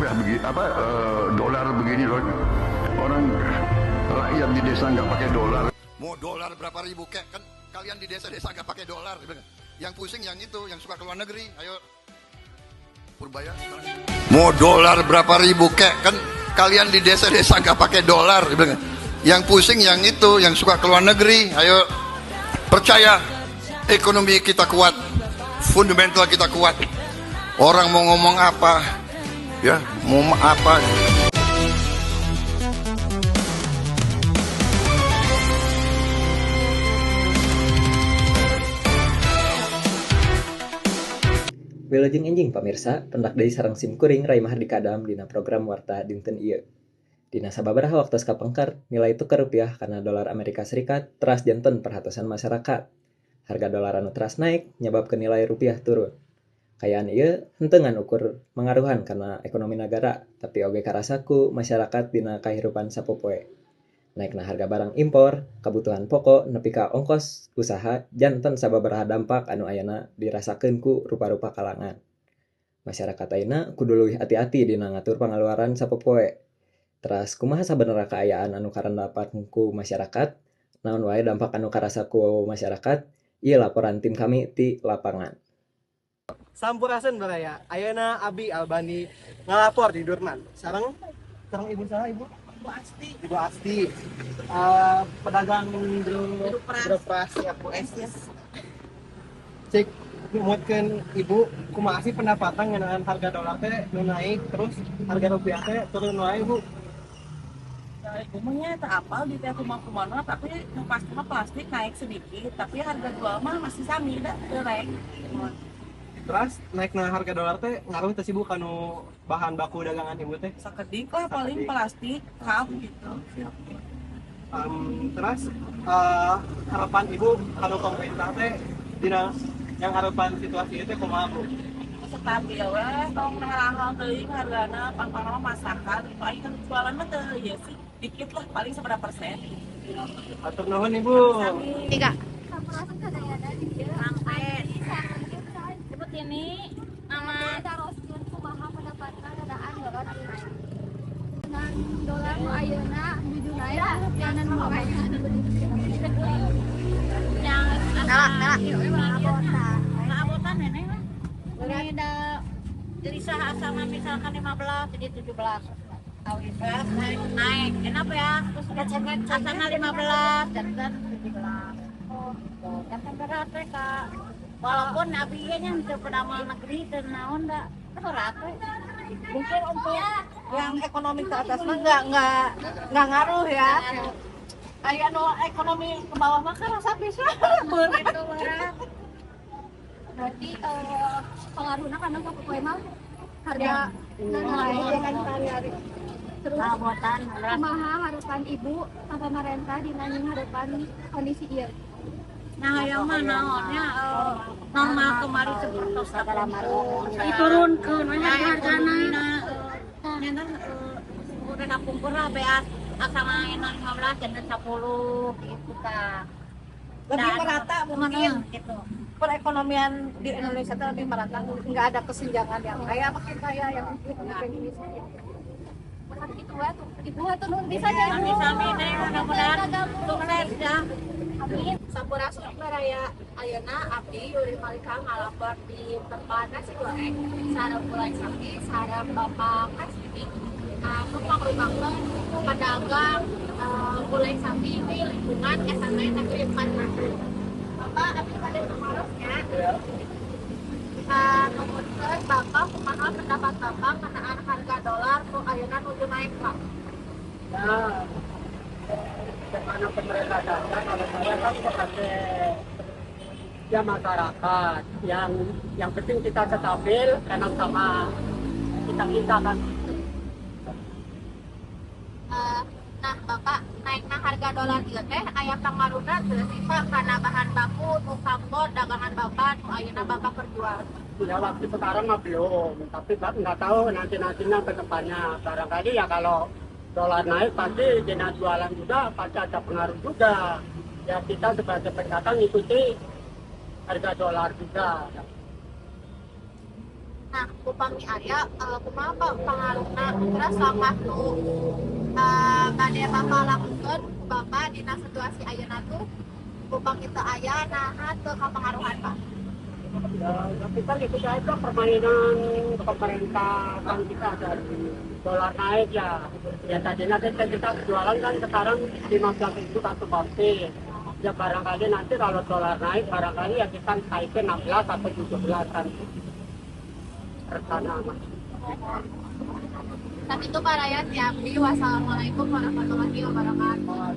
Rupiah begini, apa dolar begini loh. Orang rakyat di desa nggak pakai dolar. Mau dolar berapa ribu kek, kan kalian di desa-desa nggak pakai dolar. Yang pusing yang itu, yang suka keluar negeri. Ayo Purbaya. Mau dolar berapa ribu kek, kan kalian di desa-desa nggak pakai dolar. Yang pusing yang itu, yang suka keluar negeri. Ayo percaya, ekonomi kita kuat, fundamental kita kuat. Orang mau ngomong apa, ya mau apa. Wilujeng enjing pamirsa, pendak deui sareng simkuring Rai Mahardika Adam dina program Warta Dinten ieu. Dina sababaraha waktos kapengker, nilai tuker rupiah kana dolar Amerika Serikat teras janten perhatosan masyarakat. Harga dolar anu teras naik nyababkeun nilai rupiah turun. Kaayaan ieu henteu ngan ukur mangaruhan kana ekonomi nagara, tapi oge karasa ku masyarakat dina kahirupan sapopoe. Naikna harga barang impor, kabutuhan pokok, nepi ka ongkos usaha janten sababaraha dampak anu ayana dirasakeun ku rupa-rupa kalangan. Masyarakat ayeuna kudu leuwih hati-hati dina ngatur pangaluaran sapopoe. Teras kumaha sabenerna kaayaan anu karendapan ku masyarakat, naon wae dampak anu karasa ku masyarakat, ieu laporan tim kami ti lapangan. Sampurasun baraya, ayeuna Abi Albani ngalapor di Durman. Sareng sareng ibu saha ibu? Ibu Asti. Ibu Asti. Pedagang jeruk-peras ya Bu Asti. Cek numutkeun ibu kumaha sih pendapatan ngeunaan harga dolar teh nu naik terus harga rupiah teh turun wae Bu. Nah, ibu mah teu apal di teh kumaha-kumaha tapi nu pasti mah plastik naik sedikit tapi harga jual mah masih sami da teu naik. Terus naikna harga dolar teh ngaruh teh sih Bu kanu bahan baku dagangan ibu teh? Sakedik lah paling plastik, cup gitu. Terus harapan ibu kanu pemerintah teh dina yang harapan situasi itu kumaha Bu? Stabil weh, tong mahal teuing hargana pang-pang masakan, paling kan jualan mah teu ieu sih dikit lah paling seberapa persen. Atur nuhun Ibu. Tiga. Ini nama taroskeun kumaha pendapatna ngeunaan dolar ayeuna. Dengan dolar nu ayeuna nuju naik rupiahna nu naik. Yang abotan nenek lah. Ini da gelisah sama misalkan 15 jadi 17. Naik, naik. Kenapa ya? Terus asalnya 15 dan 17. Oh, kan berat teh Kak. Walaupun abinya untuk pedamal negeri dan naon dah berat. Mungkin untuk yang ekonomi ke atas mah nggak ngaruh ya. Aya nu ekonomi ke bawah mah kan rasa bisa berat. Berarti pengaruhnya karena sapopoe mah harga naik. Terus kumaha harapan ibu ka pamarentah dina harapan kondisi ieu? Nah, yang mana naonnya normal kemarin seperti diturunkeun we hargana. Nyantan udah kapungkur lah beas asal 15 dan 10 gitu ta. Lebih merata mungkin gitu. Perekonomian di Indonesia itu lebih merata, nggak ada kesenjangan yang kaya makin kaya yang miskin miskin. Itu ya tuh, ibu atuh nuhun pisan ya Ibu. Sami-sami Neng, mudah-mudahan sukses ya. Amin. Sampurasun baraya ayeuna abdi Yuri Malika ngalapor di tempat nasi goreng sareng gulai sapi sareng Bapak Kasidi. Anu pangrumakeun pedagang gulai sapi di lingkungan SMA Negeri 4 Bandung. Bapak abdi bade tumarosnya. Numutkeun Bapak kumaha pendapat Bapak ngeunaan harga dolar nu ayeuna nuju naik Pak? Nah, karena pemerintah datang, kalau saya kan sebagai ya masyarakat yang penting kita stabil, enak sama kita kan. Nah Bapak, naikna harga dolar ieu teh aya pangaruhna teu sih Pak kana bahan baku nu kanggo dagangan Bapak nu ayeuna Bapak perjual? Ya waktu sekarang mah belum, tapi nggak tahu nanti-nantinya ke depannya. Barangkali ya kalau dolar naik pasti dina jualan juga pasti ada pengaruh juga. Ya kita sebagai pedagang ikuti harga dolar juga. Nah, upami aya kumaha Pak pangaruhna terus langkah nu bade Bapak lakukeun ku Bapak dina situasi ayeuna tuh upami teu aya naha teu kapangaruhan Pak? Ya, kita ikut aja permainan pemerintah kan, kita dari dolar naik ya. Ya tadinya kan kita jualan kan sekarang 15.000 satu porsi. Ya barangkali nanti kalau dolar naik barangkali ya kita naikin 16 atau 17 kan. Rencana Mas. Tapi itu Pak Raya ti abdi. Wassalamualaikum warahmatullahi wabarakatuh.